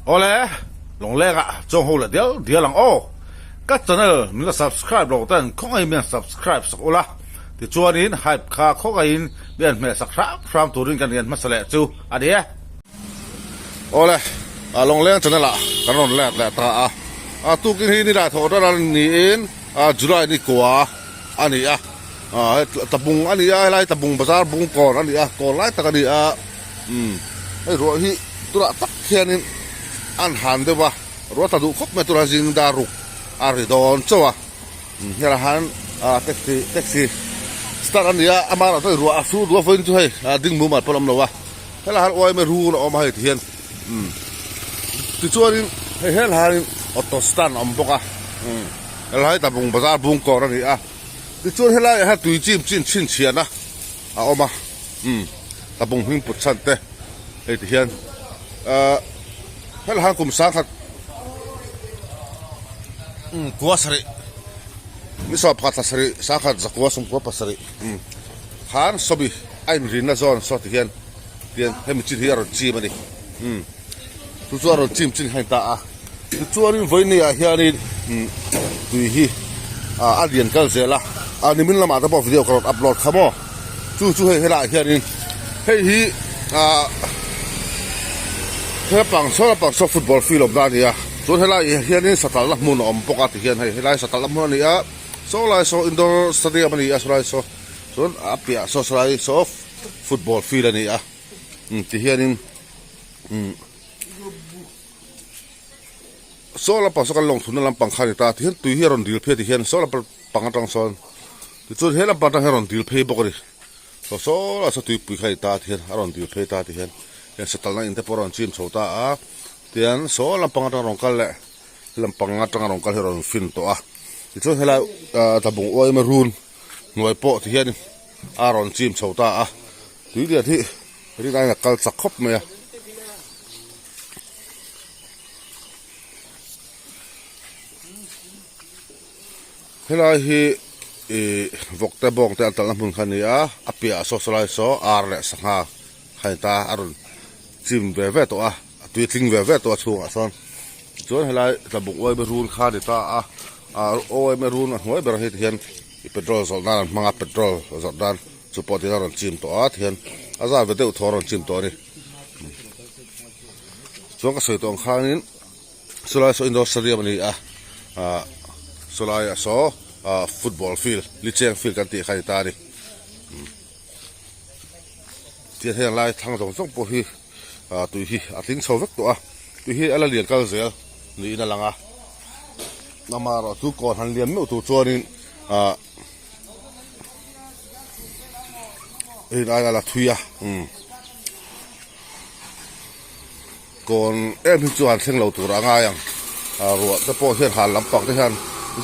Awle, Lawngleng ah chuang ho leh dial dial ang aw. Ka channel min la subscribe lo ten khawngaihin min han subscribe sak ula, tichuanin hype kha khawngaihin min han hmeh sak hram hram turin kan rian hmasa leh chu a ni e. Awle, Lawngleng channel ah kan rawn let leh ta a, a tukin hi nilai thawh ran a niin July ni kua a ni a, tlabung a ni a, helai tlabung bazar bung kawn a ni a, kawn lai tak a ni a. Umm hei ruah hi tunah tak hianin an han deuh a, ruah tla duh khawp mai tura zing dar ruk a ri dawn chauh a, umm helaiah hian ah taxi taxi start a ni a, amah erawh chuan ruah a sur duh a vawiin chu hei ah ding mumal pawh a awm lo a, helaiah hian uaime run a awm a hei ti hian umm tichuanin hei helaiah hianin auto stand a awm bawk a, umm helai tlabung bazar bung kawr a ni a, tichuan helaiah hian tui chim chin chhinchhiahna a awm a umm ka bung hming put chhan te hei ti hian ahh helai han kum sangkhat umm kua sarih ni sawm pakhat thla sarih sangkhat zakua sawmkua pasarih umm khan sawmi a inrinna zawn saw ti hian tian hemi chin hi a rawn chim a ni umm chu chu a rawn chim chin kha a ni ta a tichuanin vawiin ah hianin umm tui hi ah a lian kal zel a ah nimin lamah te pawh video ka rawn upload kha maw chu chu hei helaiah hianin hei hi ah helapang saw lampang saw football field awmna a ni a chuan helaiah hianin satalna hmun a awm bawk a tihian hei helai satalna hmun a ni a saw lai saw indoor stadium a ni a sawlai saw chuan a piahah saw sawlai saw football field a ni a umm tihianin umm saw lampang saw kan lawng thunna lampang kha a ni ta tihian tui hi a rawn dil phei a tihian saw lampang atang sawn tichuan he lampang atang hian a rawn dil phei bawk a ni saw saw lah saw tuipui kha a ni ta tihian a rawn dil phei ta tihian heng satalna in te pawh a rawn chim chho ta a tian saw lampang atang a rawn kal leh lampang atang a rawn kal hi a rawn fin tawh a tichuan helai ah tlabung uaima run hnuai pawh tihian a rawn chim chho ta a tui lian hi rinaiin a kal chak khawp mai a. Helai hi ih vawk te bawng te an talhna hmun kha a ni a a piahah saw sawlai saw ar leh sangha kha a ni ta a rawn chim ve ve tawh a a tui tling ve ve tawh a chhungah sawn chuan helai tlabuk uaime run kha a ni ta a ah uaime run a hnuai berah hi tihian ih petrol zawrh nan an hmang a petrol zawrh nan chu pawh tihian a rawn chim tawh a tihian a zat ve deuh thaw a rawn chim tawh a ni. Chuan ka sawi tawh ang khanin sawlai saw indoor stadium a ni a ah sawlai ah saw ah football field licheng field kan tih kha a ni ta a ni tiang heng lai thlang zawng zawng pawh hi ah tui hi a tling chho vek tawh a tui hi a la lian kal zel niin a lang a amaherawh chu kawn han lian meuh tur chuanin ah hei lai a la thui a umm kawn em hi chu han thleng lo tur a ngai ang ah ruah te pawh hian han lampang te hian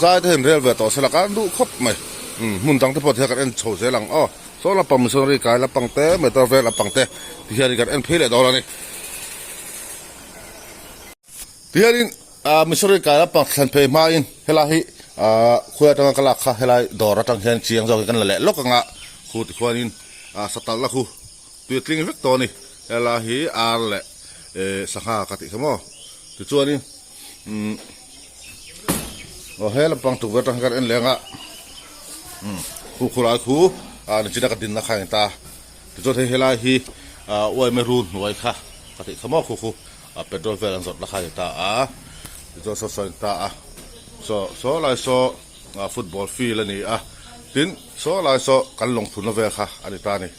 zai te hian rel ve tawh se la kan duh khawp mai umm hmun dang te pawh tihian kan en chho zel ang aw saw lampang missionary kai lampang te motor vel lampang te tihian kan en phei leh dawn a ni tihianin. Ahh Missouri kai lampang thlen phei hmain helai hi ahh khawi atanga ka lak kha helai dawr atang hian chiang zawkin kan la leh lawk anga khu tikhuanin ahh satalna khu tui a tling vek tawh a ni helai hi ar leh eh sangha ka tih kha maw tichuanin umm aw he lampang tukverh atang hian kan en leh anga umm khu khulai khu ah nichina ka dinna kha a ni ta tichuan hei helai hi ahh uaime run hnuai kha ka tih kha maw khu khu. A petrol vel an zawrh na kha a ni ta a tichuan saw saw a ni ta a saw saw lai saw ah football field a ni a tin saw lai saw kan lawng thunna vel kha a ni ta a ni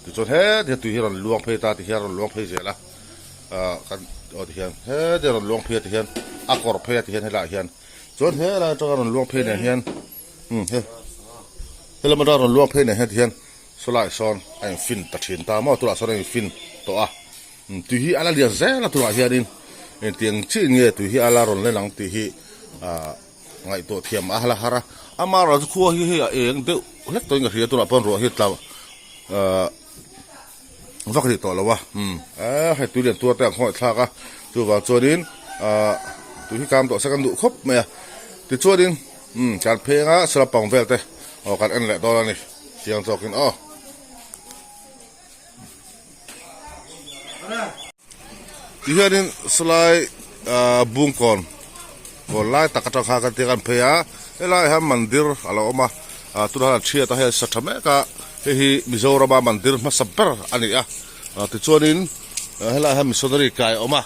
tichuan heti hian tui hi a rawn luang phei ta ti hian a rawn luang phei zel a ah kan aw ti hian heti a rawn luang phei a ti hian a kawr phei a ti hian helaiah hian chuan helai atanga rawn luang phei nen hian umm he helam atanga rawn luang phei nen hian ti hian saw laiah sawn a infin ta thin ta maw tunah sawn a infin tawh a. Tui hi a la lian zel a tunah hianin engtiang chiah nge tui hi a la rawn len ang tih hi ah ngaihtuah thiam a la har a amaherawh chu khua hi hei a eng deuh hlek tawhin ka hria tunah pawn ruah hi tla ah vak rih tawh lo a umm eh hei tui lian tuar te ang khawngaih thlak a chuvang chuanin ah tui hi kam tawh se kan duh khawp mai a tichuanin umm kan pheng a salapang vel te aw kan en leh dawn a ni chiang zawkin aw. Tihianin sawlai ah bungkawn kawn lai tak atang khan kan tia kan phei a helaiah hian mandir a lo awm a ah tunah hian a thiat a hei a sa tha mek a hei hi Mizorama mandir hmasa ber a ni a ah tichuanin helaiah hian missionary kai a awm a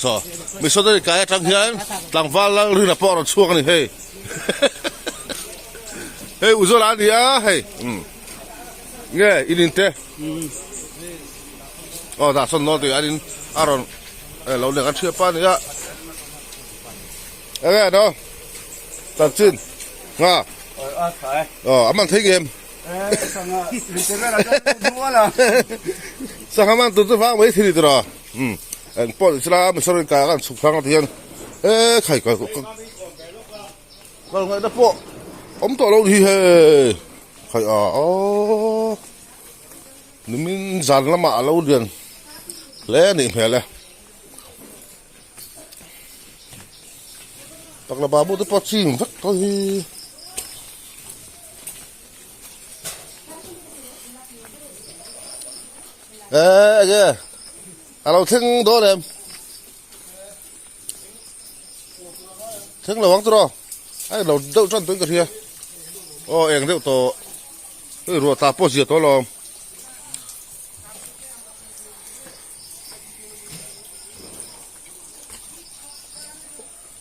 saw missionary kai atang hian tlangval Lalrina pawh a rawn chhuak a ni hei hei Uzawla a ni a hei umm nge in inte. Aw dah sawn dawn tih anin a rawn eh lo nek a thiap a nia enge no chanchin nga aw a man thei ngem sangha man tur chu vang mai thei ni tawh um eng pawh ni sela misawrin kai ah khan chhuk thlang a ti hian e khai kai kal ngaihna pawh awm tawh lo ni hi hei khai a aw. Nimin zan lamah a lo lian hle a nih hmel e. Pakla babu te pawh ching vek tawh hi. E enge a lo thleng dawn em? Thleng lo ang tawh a lo deuh tan tawhin ka hria. Aw eng deuh tawh. Hei ruah tla pawh zia tawh alawm.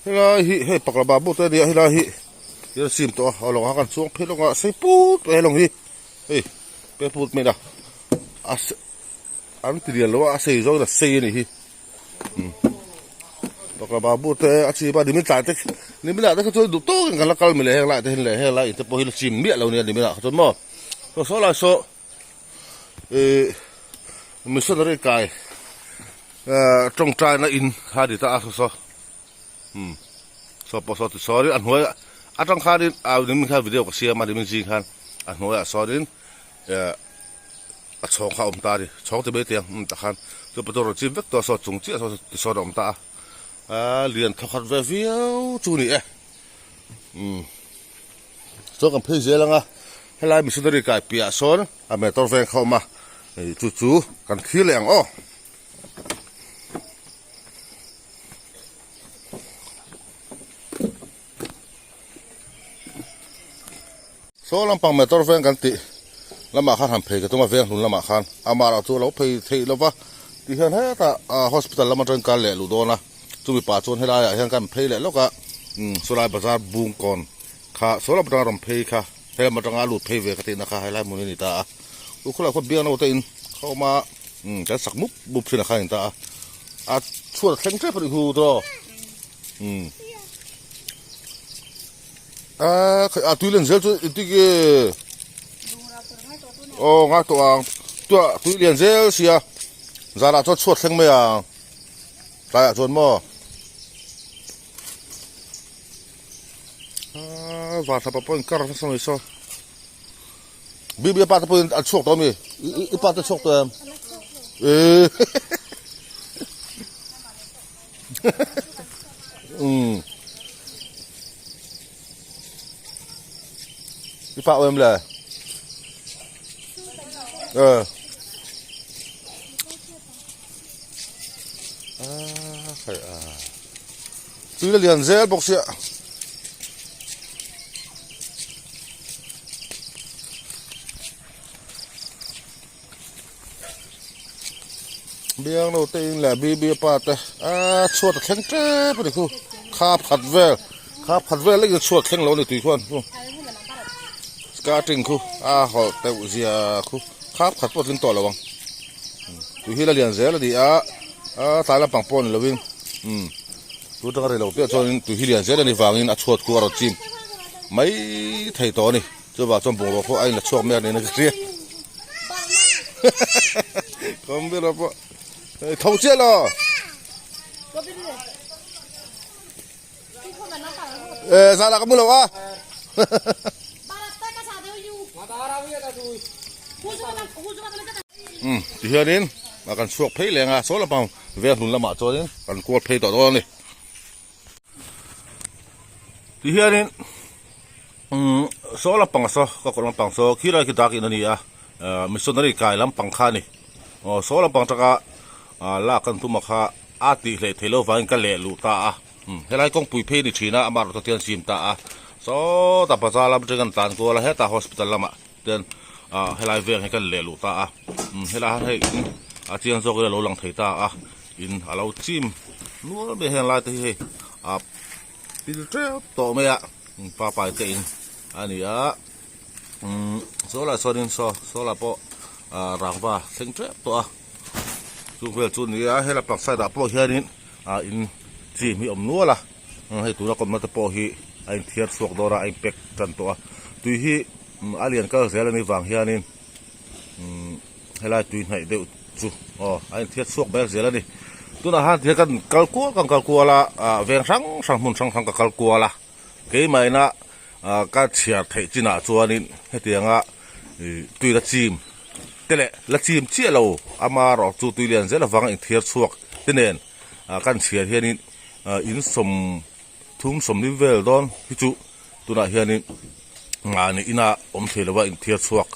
Helai hi hei pakla babu te ania helai hi hian sim tawh a lawng a kan chuang phei lawng a sei put mai a lawng hi hei pe put mai la a an ti lian lo a a sei zawng in a sei a nih hi. Pakla babu te a chim a nimin tlai te nimin ah te kha chuan duh tawkin kan la kal mi leh heng lai te hian leh heng lai in te pawh hi la chim miah lo nia nimin ah kha chuan maw saw saw lai saw ih missionary kai ah tawngtai na in kha ni ta a saw saw um saw pawh saw ti sawn in a hnuai atang khanin ah nimin khan video ka siam a nimin zing khan a hnuaiah sawnin eh. A chhawng kha a awm ta a ni chhawng ti mai teh ang umm tah khan chu patur rawn chim vek tawh a saw chung chiah saw tisawn a awm ta a aaa lian thaw khat ve viau chu a ni e umm chuan kan phei zel ang a helai missionary kai piahah sawn a motor veng kha a awm a hei chu chu kan thlir leh ang aw. Saw lampang motor veng kan tih lamah khan han phei ka tum a veng hlun lamah khan amah erawh chu a lo phei theih lo va ti hian hetah ah hospital lam atangin kal leh luh dawn a chumi pah chuan helaiah hian kan phei leh lawk a umm sawlai bazar bungkawn kha saw lam atanga rawn phei kha helam atanga a lut phei ve ka tihna kha helai hmun hi a ni ta a chu khawlai khaw biang te in kha awm a umm kan sak mup mup thin a khan a ni ta a a chhuat a thleng tep a nih hu tawh umm. A khai a tui len zel chu inti ge aw ngai tawh ang tua tui lian zel sia zanah chuan chhuat thleng mai ang tlaiah chuan maw a van thla pawh in kar nasa mai saw bibi pa te pawhin an chhuak tawh ami i pa te chhuak tawh em e Umm. I pa awm le. Ờ. Ah, khai a. Tui la lian zel bawk sia. Bianglo te in leh BB pa te aaa chhuat a thleng tep a ni khu khap khat vel khap khat vel lek in chhuat thleng lo a ni tui khuan khu skirting khu a hawlh teuh zia khu khap khat pawh a tling tawh lo ang tui hi la lian zel a ni a aaa tlai lampang pawh a ni lo in umm tu atanga rei lo piah chuan in tui hi lian zel a ni vangin a chhuat khu a rawn chim mai thei tawh a ni. Chuvang chuan bungraw pawh a inla chhuak mek niin a ka hria. Computer pawh tho chiah lo. E zana ka mu lo a. Um ti hianin a kan chhuak phei leng a saw lampang vel hnun lamah chuanin kan kual phei tawh dawn a ni. Ti hianin umm saw lampang saw ka kawr lampang saw khilai khi dak in a ni a ah missionary kai lampang kha a ni aw saw lampang atanga ah lak kan tum a kha. a tih hleih theih loh vangin ka leh luh ta a umm helai kawngpui phei a ni thin a amah erawh chu tian chim ta a sawtah bazar lam atangin kan tlan kual a hetah hospital lamah ten ah helai veng hi kan leh luh ta a umm helai hian hei in a chiang zawk in a lo lang thei ta a in a lo chim nual mai a heng lai te hi hei ah pil teuh tawh mai a pa pai te in a ni a umm saw lah sawn in saw saw lah pawh ah rangva thleng tep tawh a chu vel chu a ni a helai park side ah pawh hian in ah in chim hi a awm nual a hei tuna kawmna te pawh hi a inthiar chhuak dawn a a in pack tan tawh a tui hi a lian kal zel a nih vang hianin umm helai tui hnaih deuh chu aw a inthiar chhuak ber zel a ni tunah han tihian kan kal kual kan kal kual a ah veng hrang hrang hmun hrang hrang ka kal kual a keimahina ah ka chhiar theih chinah chuanin hetianga ih tui la chim te leh la chim chiah lo ama erawh chu tui lian zel avanga inthiar chhuak te nen ah kan chhiar hianin ah insawm Thum sawmli vel dawn hi chu tunah hianin mahni ina awm thei lova inthiar chhuak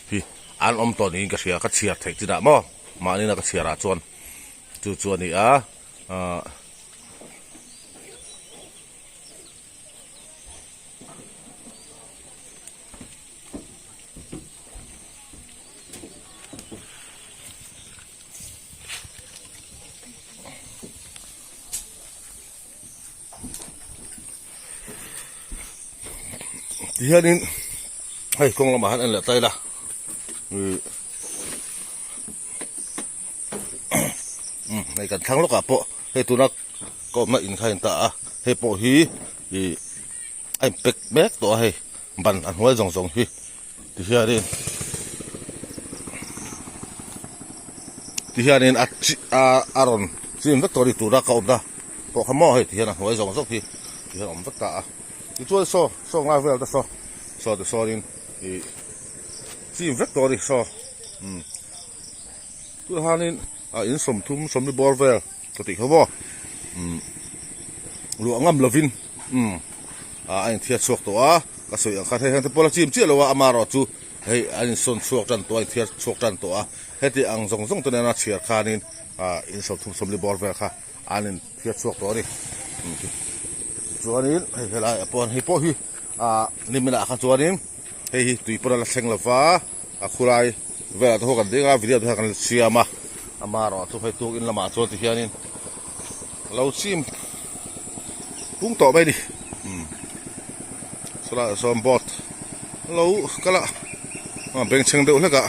hi an awm tawh niin ka hria ka chhiar theih chinah maw mahni ina ka chhiar ah chuan chu chu a ni a ahh. Tihianin hei kawng lamah hian en leh ta ila ih hei kan thlang lawkah pawh hei tuna ka awmna in kha a in ta a hei pawh hi ih a in pack mek tawh a hei ban a hnuai zawng zawng hi tihianin tihianin a chi a a rawn chim vek tawh a ni tuna ka awmna pawh kha maw hei tihian a hnuai zawng zawng hi tihian a awm vek ta a tichuan saw saw ngai vel te saw saw ti sawnin ih chim vek tawh a ni saw umm tunah hianin a in sawmthum sawmli bawr vel ka tih kha maw umm luah ngam lovin umm ah a inthiar chhuak tawh a ka sawi ang khan hei hian te pawh la chim chiah lo a amaherawh chu hei an insawn chhuak tan tawh a inthiar chhuak tan tawh a heti ang zawng zawng te nena chhiar khanin ah in sawmthum sawmli bawr vel kha an inthiar chhuak tawh a ni chuanin hei helai ah pawh hei pawh hi ah niminah khan chuanin hei hi tui pawn a la thleng lo va a khulai velah te pawh kan ding a video te kha kan la siam a amaherawh chu hei tukin lamah chuan tihianin lo chim pung tawh mai a ni umm chulaiah sawn boat lo kal a a bengchheng deuh hlek a.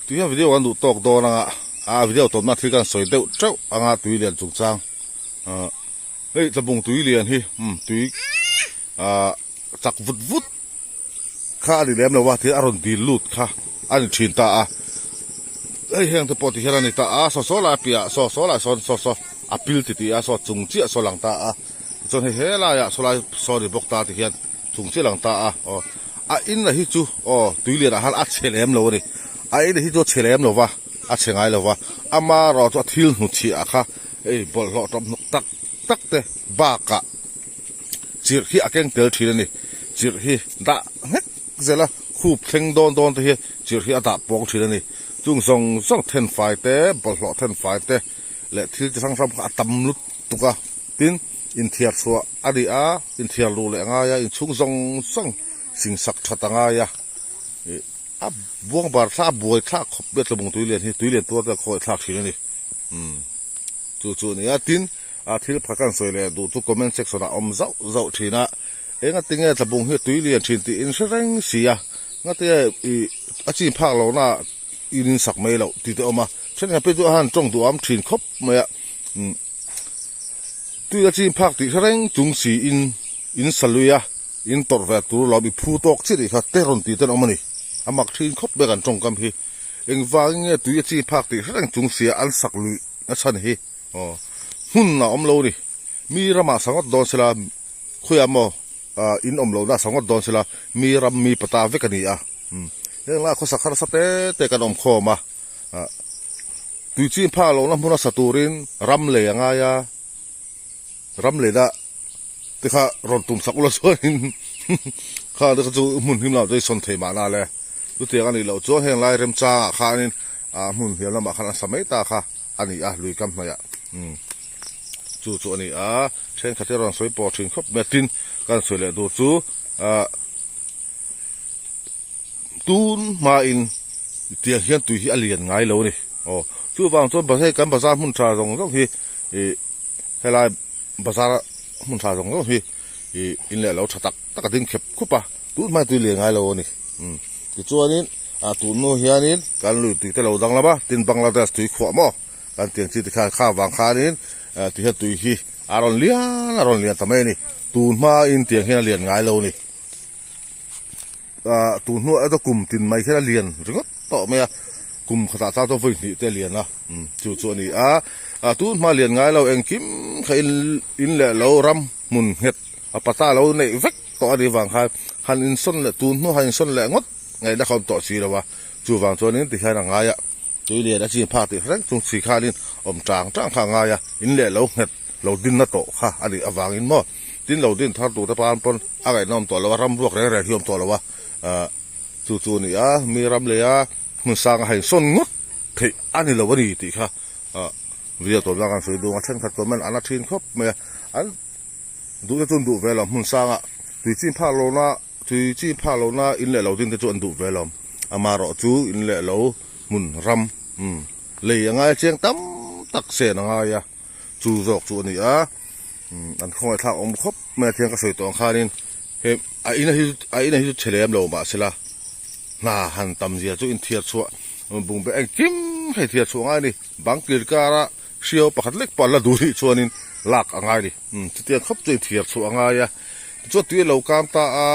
Tui hian video kan duh tawk dawn anga a video tawpna thil kan sawi deuh teuh anga tui lian chungchang ah hei tlabung tui lian hi umm tui ah chak vut vut kha a ni lem lo a thil a rawn dil lut kha a ni thin ta a hei heng te pawh ti hian a ni ta a saw saw lai piah saw saw lai sawn saw saw a pil ti tih a saw chung chiah saw lang ta a tichuan hei helaiah saw lai saw ni bawk ta ti hian. Chung chiah lang ta a, aw a in la hi chu aw tui lianah khan a chhe lem lo a ni. A in hi chu a chhe lem lo va, a chhe ngai lo va, ama erawh chu a thil hnuchhiah kha hei bawlhhlawh tawp hnuk tak tak te bakah chirh hi a keng tel thin a ni. Chirh hi dah nghek zel a, khup thleng dawn dawn te hi chirh hi a dah pawng thin a ni. Chung zawng zawng thenfai te, bawlhhlawh thenfai te leh thil chi hrang hrang kha a tam lutuk a. Tin, inthiar chhuah a ni a, inthiar luh leh a ngai a, inchhung zawng zawng singsak that a ngai a. Ih, a buang bar thlak, a buai thlak khawp mai a tlabung tui lian hi, tui lian tuar te a khawngaih thlak thin a ni. Umm, chu chu a ni a. Tin, a thil pakhat kan sawi leh duh chu comment section ah a awm zauh zauh thin a, engati nge tlabung hi a tui lian thin tih in hre reng si a, ngati nge ih a chin phak lohna ah in insak mai loh tih te a awm a. Thenkhat phei chu a han tawng duham thin khawp mai a. Umm. Tui a chin phak tih hre reng chung si in in sa lui a, in tawrh ve tur lo i phu tawk chiah tih kha te rawn tih ten awm a ni. A mak thin khawp mai kan tawngkam hi. Engvangin nge tui a chin phak tih hre reng chung sia an sak lui a chhan hi aw hmun a awm lo a ni. Mi ramah sa ngawt dawn sela khawiah maw in awm lohna sa ngawt dawn sela mi ram mi pata vek a ni a. Heng laiah khawsak harsa te te kan awm khawm a. Tui chin phak lohna hmuna sa turin ram lei a ngai a, ram leina te kha rawn tum sak ula chuanin kha te kha chu hmun hlim lamah te i sawn thei mahna le. Chutiang a nih loh chuan heng lai remchangah khanin ah hmun hliam lamah khan a sa mai ta kha a ni a, lui kam hnaihah umm chu chu a ni a, thenkhat hi a rawn sawi pawh thin khawp mai a, tin kan sawi leh tur chu ah tun hmain tiang hian tui hi a lian ngai lo a ni aw chuvang chuan hei kan bazar hmun tha zawng zawng hi ih helai bazar hmun tha zawng zawng hi ih in leh lo tha tak tak a ding khep khup a tun hmain tui lian ngai lo a ni umm tichuanin ah tun hnu hianin kan lui tui te lo danglam a tin Bangladesh tui khuah maw kan tiang chi te khan kha vang khanin ah ti hian tui hi a rawn lian a rawn lian ta mai a ni tun hmain tiang hian a lian ngai lo a ni. Ah tun hnuah erawh kum tin mai hian a lian ringawt tawh mai a, kum khatah chuan chuan vawi hnih te a lian a, umm chu chu a ni a, ah tun hma lian ngai lo engkim kha in in leh lo ram hmun nghet a pata lo neih vek tawh a nih vang khan han insawn leh tun hnuah han insawn leh ngawt ngaihna kha awm tawh si lo a, chuvang chuanin tikhian a ngai a, tui lian a chin phak tih reng chung si khanin awm tang tang kha a ngai a, in leh lo nghet. Lo dinna tawh kha a nih avangin maw tin lo din thar tur te pawn pawn a ngaihnawm tawh lo a, ram ruak reng reng hi a awm tawh lo a, ah chu chu a ni a, mi ram lei a hmun sang a hain sawn ngawt theih a ni lo a ni tih kha ah video tawp na kan sawi duh ang a, thenkhat comment an la thin khawp mai a, an duh te chu an duh ve lo hmun sanga tui chin phak lohna tui chin phak lohna in leh lo din te chu an duh ve lo, amaherawh chu in leh lo hmun ram umm lei a ngai chiang tam tak sen a ngai a. Chu zawk chu a ni a, an khawngaihthlak awm khawp mai a thiang ka sawi tawh ang khanin he a ina hi a ina hi chu chhe lem lo mahsela hna han tam zia chu inthiar chhuah bungbeh engkim hei thiar chhuah ngai a ni bang kir kara hriau pakhat lek pawh an la duh nih chuanin lak a ngai a ni chutiang khawp chu inthiar chhuah a ngai a tichuan tui a lo kam ta a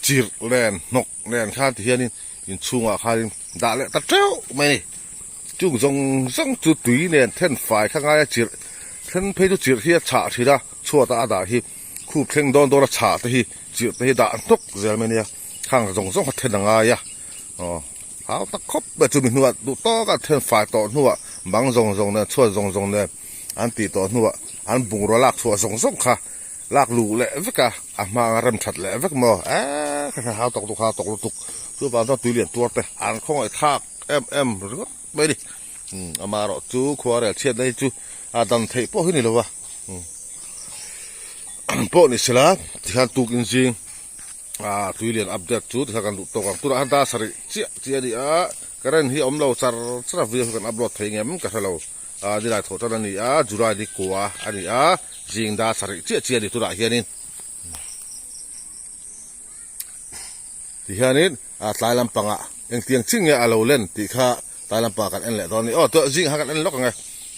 chirh nen hnawk nen khan ti hianin inchhungah khanin dah leh ta teuh mai a ni. Chung zawng zawng chu tui nen then fai kha ngai a chirh then phei chu chirh hi a chhah thin a, chhuat a a dah hi khup thleng dawn dawn a chhah te hi chirh te hi dah hnawk zel mai ania khang zawng zawng kha then a ngai a aw hau tak khawp mai chumi hnuah duh tawk a then fai tawh hnuah bang zawng zawng nen chhuat zawng zawng nen an tih tawh hnuah an bungrua lak chhuah zawng zawng kha lak luh leh vek a a hma anga rem that leh vek maw eee kha kha hau tawk lutuk hau tawk lutuk chuvang chuan tui lian tuar te an khawngaih thlak em em ringawt mai a ni umm amaherawh chu khua rel chhiatna hi chu a dan theih pawh hi ni lo a umm pawh ni sela tikhan tukin zing ah tui lian update chu tikhan kan duh tawk ang tunah hian dar sarih chiah chiah a ni a current hi a awm lo char char a video hi kan upload thei ngem ka hre lo. Ah nilai thawh tan a ni a, July ni kua a ni a, zing dar sarih chiah chiah a ni tunah hianin tihianin ah tlai lampangah engtiang chin nge a lo len tih kha tlai lampangah kan en leh dawn a ni. Aw tawh zingah khan kan en lawk ang e,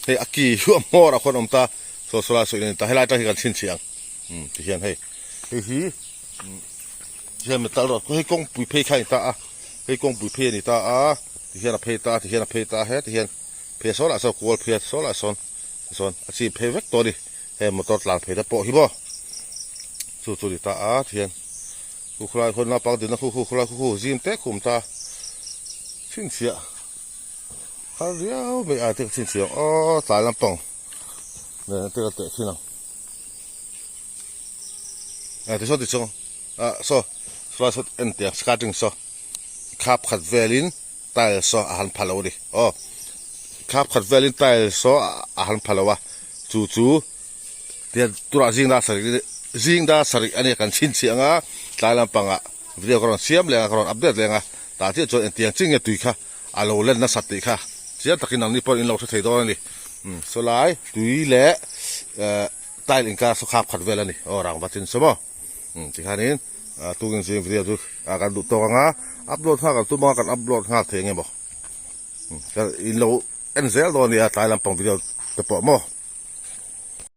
hei a ki hi a hmawr ah khuan a awm ta, saw saw lai saw in a ni ta, helai atang hi kan chhinchhiah ang umm tihian hei hei hi umm tihian metal rod hei kawngpui phei kha a ni ta a, hei kawngpui phei a ni ta a, tihian a phei ta a, tihian a phei ta a, heti hian. Phei sawn ah sawn kual phei a sawn ah sawn sawn a chim phei vek tawh a ni hei motor tlan phei te pawh hi maw chu chu ni ta a thian khu khulai khawn naupang dinna khu khu khulai khu khu zim te khum ta chhinchhiah har riau mai a te ka chhinchhiah ang aw tlai lampang nen te ka teh thin ang a tisawn tichuan ah saw saw saw en teh ang skirting saw khap khat velin. Tile saw a han pha lo a ni. Aw, thlap khat velin tile saw a han pha lo a, chu chu tiang turah zing dar sarih zing dar sarih a nia kan chhinchhiah ang a, tlai lampangah video ka rawn siam leng a, ka rawn update leng a, tah chiah chuan engtiang chin nge tui kha a lo len nasat tih kha chiang takin nangni pawhin in lo hre thei dawn a ni. Umm saw lai tui leh tile inkar saw khap khat vel a ni. Aw rangva chin saw maw. Umm tikhanin tukin zing video chu kan duh tawk ang a, upload nghak ang tum anga kan upload nghak thei ang emaw in lo en zel dawn nia tlai lampang video te pawh maw.